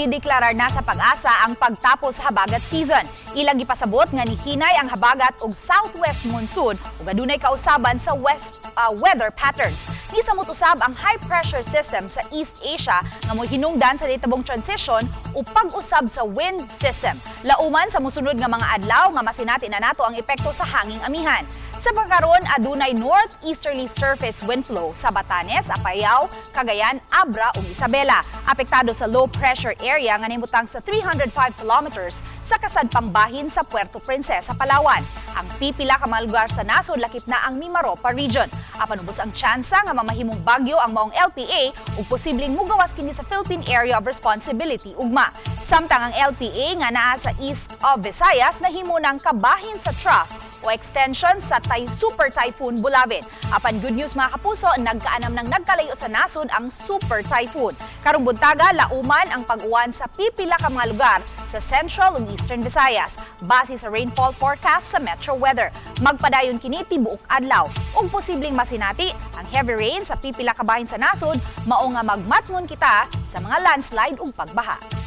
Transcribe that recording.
Gideklarar na sa PAGASA ang pagtapos sa habagat season. Ilang gipasabot nga nihinay ang habagat og southwest monsoon ug adunay kausaban sa west weather patterns. Nisamot usab ang high pressure system sa East Asia nga mohinungdan sa litabong transition o pag-usab sa wind system. Lauman sa musunod nga mga adlaw nga masinati na nato ang epekto sa hanging amihan. Sa pagkaron, adunay northeasterly surface wind flow sa Batanes, Apayao, Cagayan, Abra ug Isabela. Apektado sa low pressure area nga nahimutang sa 305 kilometers sa kasadpang bahin sa Puerto Princesa, Palawan. Ang pipila ka mga lugar sa nasod, lakip na ang Mimaropa region. Apan ubos ang tsansa nga mamahimong bagyo ang maong LPA ug posibleng mugawas kini sa Philippine Area of Responsibility ugma. Samtang ang LPA nga naa sa east of Visayas, nahimo ng kabahin sa trough o extension sa Super Typhoon Bolaven. Apan good news, mga kapuso, nagkaanam ng nagkalayo sa nasod ang Super Typhoon. Karong buntaga, lauman ang pag-uwan sa pipila ka mga lugar sa Central ug Eastern Visayas base sa rainfall forecast sa Metro Weather. Magpadayon kini tibuok adlaw ug posibleng masinati ang heavy rain sa pipila ka bahin sa nasod, mao nga magmatngon kita sa mga landslide ug pagbaha.